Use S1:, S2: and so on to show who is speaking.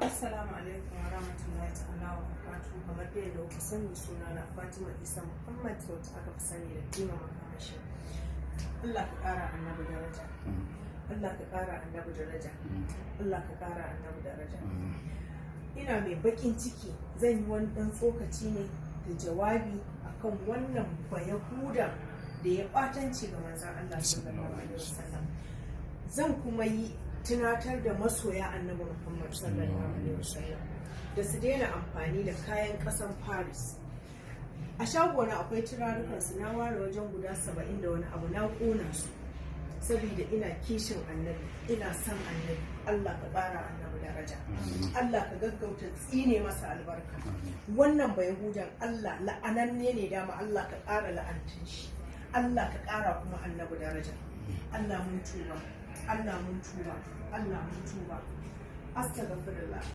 S1: Assalamu alaikum wa rahmatullahi ta'ala wa barakatuhu. Kamar da yadda kuka sani, suna na Fatima Isa Muhammad, wacce aka fi sani da Tima Makamashi. Allah ka ƙara Annabi daraja. Allah ka ƙara Annabi daraja. Allah ka ƙara Annabi daraja. Ina mai bakin ciki, zan yi wani ɗan tsokaci ne da jawabi akan wannan Bayahuda da ya ɓatanci ga Manzon Allah sallallahu alaihi wasallam. Zan kuma yi tunatar da masoya Annabi Muhammad sallallahu alaihi wasallam da su daina amfani da kayan ƙasan Paris. A shagona akwai turarukan su, na ware wajen guda 70 da wani abu, na ƙona su saboda ina kishin Annabi, ina son Annabi. Allah ka ƙara Annabi daraja. Allah ka gaggauta tsine masa albarka. Wannan Bayahudan, Allah, la'ananne ne dama, Allah ka ƙara la'antin shi. Allah ka ƙara kuma Annabi daraja. Allah mun tuba, Allah mun tuba, Allah mun tuba, astaghfirullah.